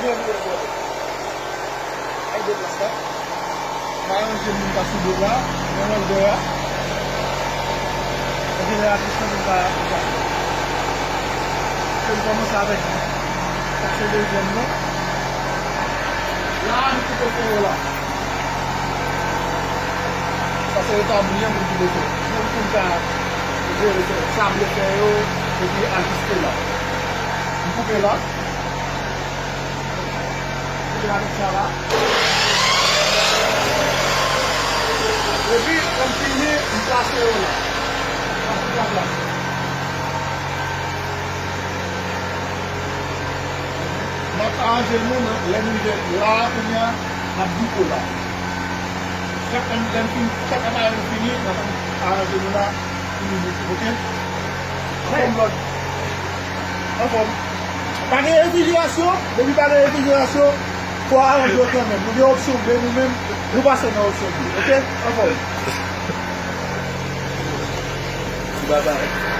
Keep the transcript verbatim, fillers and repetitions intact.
Ay, de plas la. M aranje moun k ap sou do la, nan lòndè a. An jeneral, se sa moun ka, moun ka fè. Ke m kòmanse avèk, avèk se dezyèm nan. La, nou koupe fè yo la. Sa se etabli an pou koupe fè. Menm pou m ka jere fè, sable fè yo, epi ajiste la. M koupe la. Koupe avèk sa la. Epi, lè m fini, m plase yo la. Plase yo la. M ap aranje nou nan, lè nou rive la a kounye a, n ap douko la. Chak lè m, lè m fin, chak apayèy nou fini, n ap aranje nou la pou nou douko, oke? Anfòm lòt. Anfòm. Pa gen refrijerasyon, depi pa gen refrijerasyon, fò w aranje w kanmenm. Nou gen opsyon B nou menm, nou pase nan opsyon B, oke? Anfòm. Ti bagay.